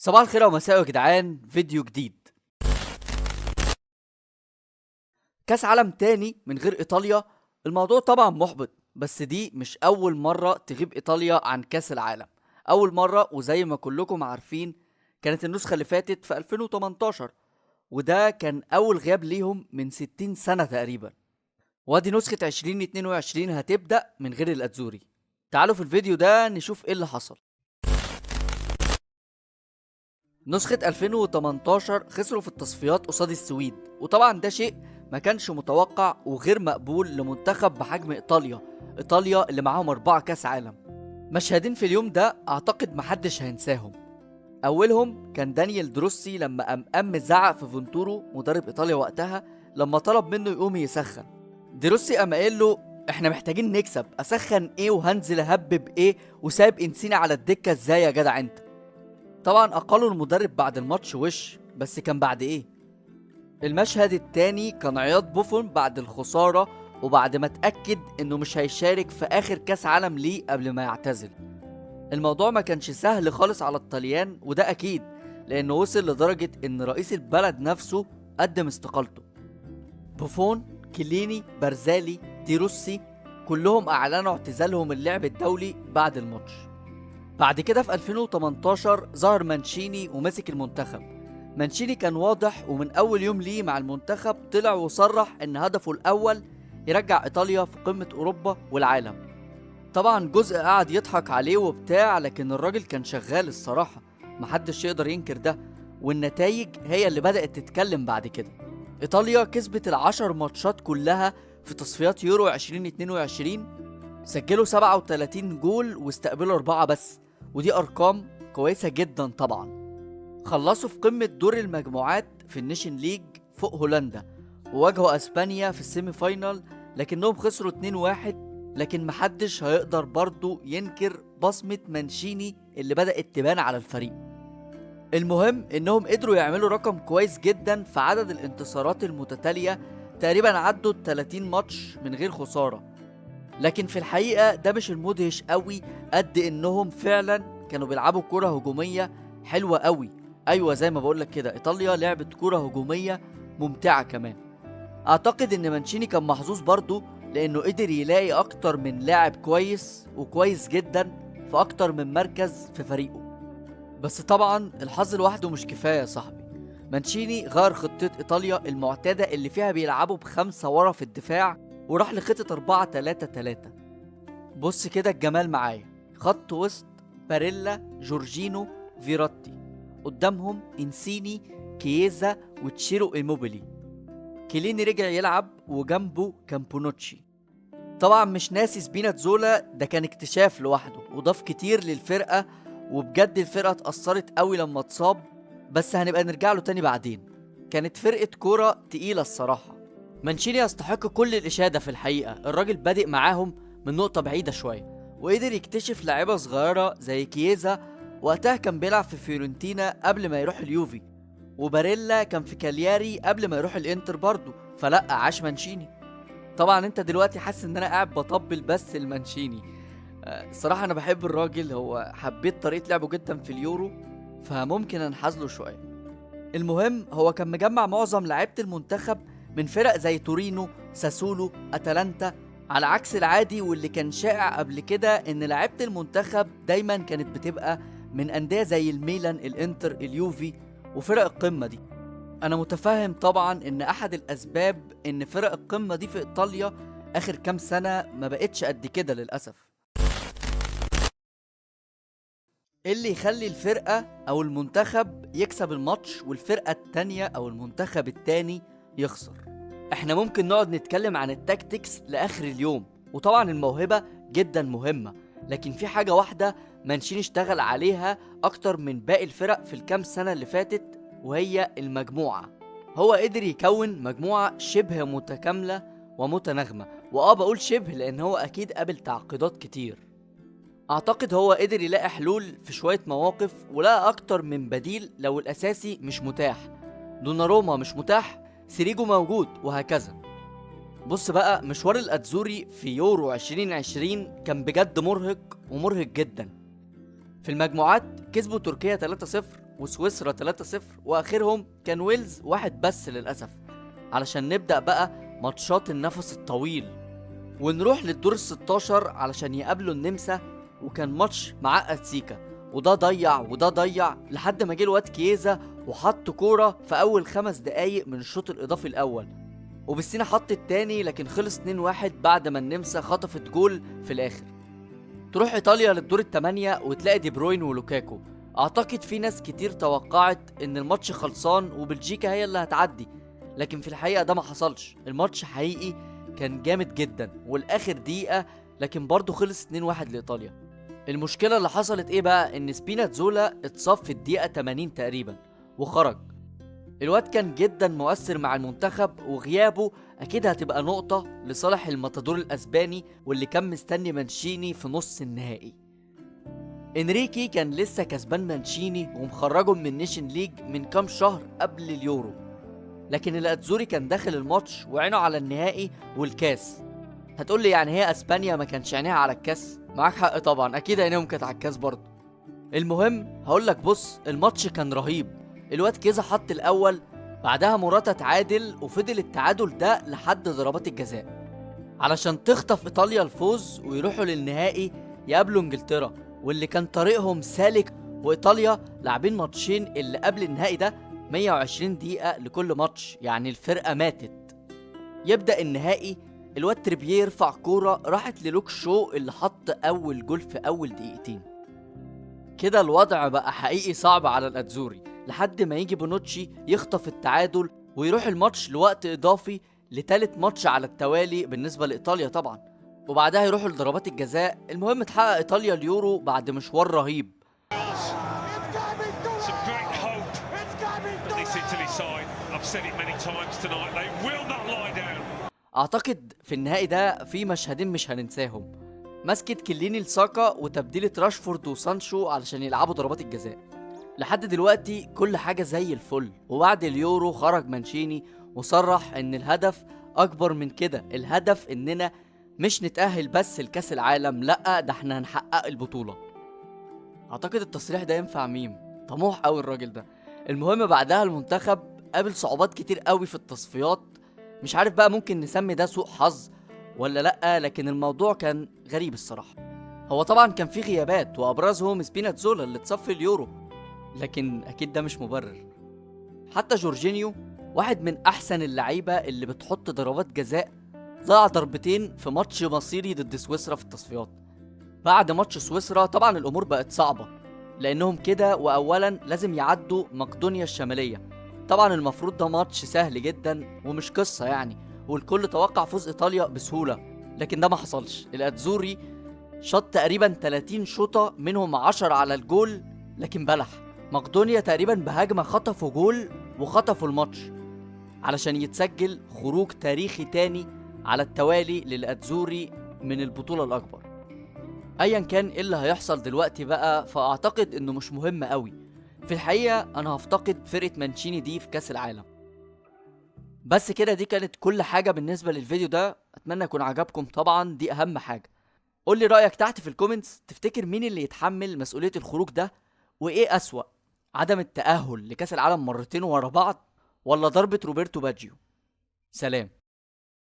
صباح الخير ومساء يا جدعان، فيديو جديد. كاس عالم تاني من غير ايطاليا. الموضوع طبعا محبط، بس دي مش اول مرة تغيب ايطاليا عن كاس العالم. اول مرة وزي ما كلكم عارفين كانت النسخة اللي فاتت في 2018، وده كان اول غياب ليهم من 60 سنة تقريبا. وادي نسخة 2022 هتبدأ من غير الاتزوري. تعالوا في الفيديو ده نشوف ايه اللي حصل. نسخة 2018 خسروا في التصفيات قصاد السويد، وطبعا ده شيء ما كانش متوقع وغير مقبول لمنتخب بحجم إيطاليا، إيطاليا اللي معاهم 4 كاس عالم. مشهدين في اليوم ده أعتقد محدش هينساهم. أولهم كان دانيال دروسي لما قام زعق في فونتورو مدرب إيطاليا وقتها لما طلب منه يقوم يسخن. دروسي قام قايل له احنا محتاجين نكسب، اسخن ايه وهنزل اهبب ايه وسايب انسيني على الدكة ازاي يا جدع انت. طبعا اقالوا المدرب بعد الماتش وش، بس كان بعد ايه؟ المشهد التاني كان عياط بوفون بعد الخسارة وبعد ما اتأكد انه مش هيشارك في اخر كاس عالم ليه قبل ما يعتزل. الموضوع ما كانش سهل خالص على الطليان، وده اكيد لانه وصل لدرجة ان رئيس البلد نفسه قدم استقالته. بوفون، كيليني، بارزالي، ديروسي كلهم اعلنوا اعتزالهم اللعب الدولي بعد الماتش. بعد كده في 2018 ظهر مانشيني ومسك المنتخب. مانشيني كان واضح، ومن أول يوم ليه مع المنتخب طلع وصرح إن هدفه الأول يرجع إيطاليا في قمة أوروبا والعالم. طبعا جزء قعد يضحك عليه وبتاع، لكن الراجل كان شغال الصراحة، محدش يقدر ينكر ده، والنتائج هي اللي بدأت تتكلم بعد كده. إيطاليا كسبت 10 ماتشات كلها في تصفيات يورو 2022، سجلوا 37 جول واستقبلوا 4 بس، ودي أرقام كويسة جدا طبعا. خلصوا في قمة دور المجموعات في ال Nations League فوق هولندا، وواجهوا أسبانيا في ال semi final لكنهم خسروا 2-1. لكن محدش هيقدر برضو ينكر بصمة مانشيني اللي بدأت تبان على الفريق. المهم انهم قدروا يعملوا رقم كويس جدا في عدد الانتصارات المتتالية، تقريبا عدوا 30 ماتش من غير خسارة. لكن في الحقيقة ده مش المدهش قوي قد انهم فعلا كانوا بيلعبوا كرة هجومية حلوة قوي. ايوه زي ما بقولك كده، ايطاليا لعبت كرة هجومية ممتعة كمان. اعتقد ان مانشيني كان محظوظ برضو لانه قدر يلاقي اكتر من لاعب كويس وكويس جدا في اكتر من مركز في فريقه. بس طبعا الحظ لوحده مش كفاية يا صاحبي. مانشيني غير خطة ايطاليا المعتادة اللي فيها بيلعبوا ب5 ورا في الدفاع، وراح لخطة 4-3-3. بص كده الجمال معايا، خط وسط باريلا، جورجينو، فيراتي، قدامهم انسيني، كييزا وتشيرو ايموبيلي. كيليني رجع يلعب وجنبه كان بونوتشي. طبعا مش ناسي سبيناتزولا، ده كان اكتشاف لوحده وضاف كتير للفرقة، وبجد الفرقة اتأثرت قوي لما اتصاب، بس هنبقى نرجع له تاني بعدين. كانت فرقة كورة تقيلة الصراحة. مانشيني يستحق كل الإشادة في الحقيقة، الراجل بادئ معاهم من نقطة بعيدة شوية، وقدر يكتشف لاعيبة صغيرة زي كييزا، وقتها كان بيلعب في فيورنتينا قبل ما يروح اليوفي، وباريلا كان في كالياري قبل ما يروح الانتر برضه، فلا عاش مانشيني. طبعا انت دلوقتي حاسس ان انا قاعد بطبل بس المانشيني. الصراحة انا بحب الراجل، هو حبيت طريقة لعبه جدا في اليورو، فممكن انحاز له شوية. المهم هو كان مجمع معظم لعيبة المنتخب من فرق زي تورينو، ساسولو، اتلانتا، على عكس العادي واللي كان شائع قبل كده ان لعيبة المنتخب دايما كانت بتبقى من أندية زي الميلان، الانتر، اليوفي وفرق القمة دي. أنا متفهم طبعا إن أحد الأسباب إن فرق القمة دي في إيطاليا آخر كام سنة ما بقتش قد كده للأسف. إيه اللي يخلي الفرقة أو المنتخب يكسب الماتش والفرقة التانية أو المنتخب التاني يخسر؟ إحنا ممكن نقعد نتكلم عن التاكتكس لآخر اليوم، وطبعا الموهبة جدا مهمة، لكن في حاجة واحدة مانشيني اشتغل عليها أكتر من باقي الفرق في الكام سنة اللي فاتت، وهي المجموعة. هو قدر يكون مجموعة شبه متكاملة ومتناغمة، بقول شبه لأن هو أكيد قابل تعقيدات كتير. أعتقد هو قدر يلاقي حلول في شوية مواقف، ولقى أكتر من بديل لو الأساسي مش متاح. دوناروما مش متاح، سيريجو موجود، وهكذا. بص بقى، مشوار الأتزوري في يورو 2020 كان بجد مرهق ومرهق جدا. في المجموعات كسبوا تركيا 3-0 وسويسرا 3-0، واخرهم كان ويلز 1 بس للاسف. علشان نبدا بقى ماتشات النفس الطويل ونروح للدور ال16 علشان يقابلوا النمسا، وكان ماتش معقد سيكا، وده ضيع وده ضيع لحد ما جه الواد كييزا وحط كورة في اول 5 دقايق من الشوط الاضافي الاول، وبالسينا حط التاني، لكن خلص 2-1 بعد ما النمسا خطفت جول في الاخر. تروح ايطاليا للدور ال8 وتلاقي دي بروين ولوكاكو. اعتقد في ناس كتير توقعت ان الماتش خلصان وبلجيكا هي اللي هتعدي، لكن في الحقيقة ده ما حصلش. الماتش حقيقي كان جامد جدا والاخر دقيقة، لكن برضه خلص 2-1 لايطاليا. المشكلة اللي حصلت ايه بقى؟ ان سبيناتزولا اتصاب في الدقيقة 80 تقريبا وخرج. الواد كان جدا مؤثر مع المنتخب، وغيابه اكيد هتبقى نقطة لصالح الماتادور الاسباني واللي كان مستني مانشيني في نص النهائي. انريكي كان لسه كسبان مانشيني ومخرجه من ال Nations League من كام شهر قبل اليورو، لكن الاتزوري كان داخل الماتش وعينه على النهائي والكاس. هتقولي يعني هي اسبانيا ما كانش عينيها على الكاس؟ معاك حق طبعا، اكيد عينيهم كانت على الكاس برضه. المهم هقولك بص، الماتش كان رهيب. الواد كيزا حط الاول، بعدها موراتا تعادل، وفضل التعادل ده لحد ضربات الجزاء علشان تخطف ايطاليا الفوز ويروحوا للنهائي يقابلوا انجلترا، واللي كان طريقهم سالك. وايطاليا لاعبين ماتشين اللي قبل النهائي ده 120 دقيقة لكل ماتش، يعني الفرقة ماتت. يبدأ النهائي، الواد تريبيه يرفع كورة راحت للوك شو اللي حط أول جول في أول دقيقتين. كده الوضع بقى حقيقي صعب على الأتزوري، لحد ما يجي بونوتشي يخطف التعادل ويروح الماتش لوقت إضافي لتالت ماتش على التوالي بالنسبة لإيطاليا طبعا، وبعدها يروحوا لضربات الجزاء. المهم تحقق إيطاليا اليورو بعد مشوار رهيب. Some great hope for this Italy side. I've said it many times tonight. They will not lie down. اعتقد في النهائي ده في مشهدين مش هننساهم، مسكة كليني لساكا وتبديلة راشفورد وسانشو علشان يلعبوا ضربات الجزاء. لحد دلوقتي كل حاجة زي الفل. وبعد اليورو خرج مانشيني وصرح ان الهدف اكبر من كده، الهدف اننا مش نتأهل بس لكاس العالم، لأ ده احنا هنحقق البطولة. اعتقد التصريح ده ينفع ميم، طموح قوي الراجل ده. المهم بعدها المنتخب قابل صعوبات كتير قوي في التصفيات، مش عارف بقى ممكن نسمي ده سوء حظ ولا لأ، لكن الموضوع كان غريب الصراحة. هو طبعا كان في غيابات وأبرزهم سبيناتزولا اللي اتصف اليورو، لكن أكيد ده مش مبرر. حتى جورجينيو واحد من أحسن اللعيبة اللي بتحط ضربات جزاء ضيع ضربتين في ماتش مصيري ضد سويسرا في التصفيات. بعد ماتش سويسرا طبعا الأمور بقت صعبة، لأنهم كده وأولا لازم يعدوا مقدونيا الشمالية. طبعا المفروض ده ماتش سهل جدا ومش قصة يعني، والكل توقع فوز إيطاليا بسهولة، لكن ده ما حصلش. الأتزوري شاط تقريبا 30 شوطة منهم 10 على الجول، لكن بلح. مقدونيا تقريبا بهجمة خطفوا جول وخطفوا الماتش علشان يتسجل خروج تاريخي تاني على التوالي للأتزوري من البطولة الأكبر. أيا كان إيه اللي هيحصل دلوقتي بقى، فأعتقد إنه مش مهم قوي. في الحقيقة أنا هفتقد فرقة مانشيني دي في كأس العالم. بس كده دي كانت كل حاجة بالنسبة للفيديو ده، أتمنى يكون عجبكم، طبعا دي أهم حاجة. قول لي رأيك تحت في ال comments، تفتكر مين اللي يتحمل مسؤولية الخروج ده، وإيه أسوأ، عدم التأهل لكأس العالم مرتين ورا بعض ولا ضربة روبرتو باجيو؟ سلام.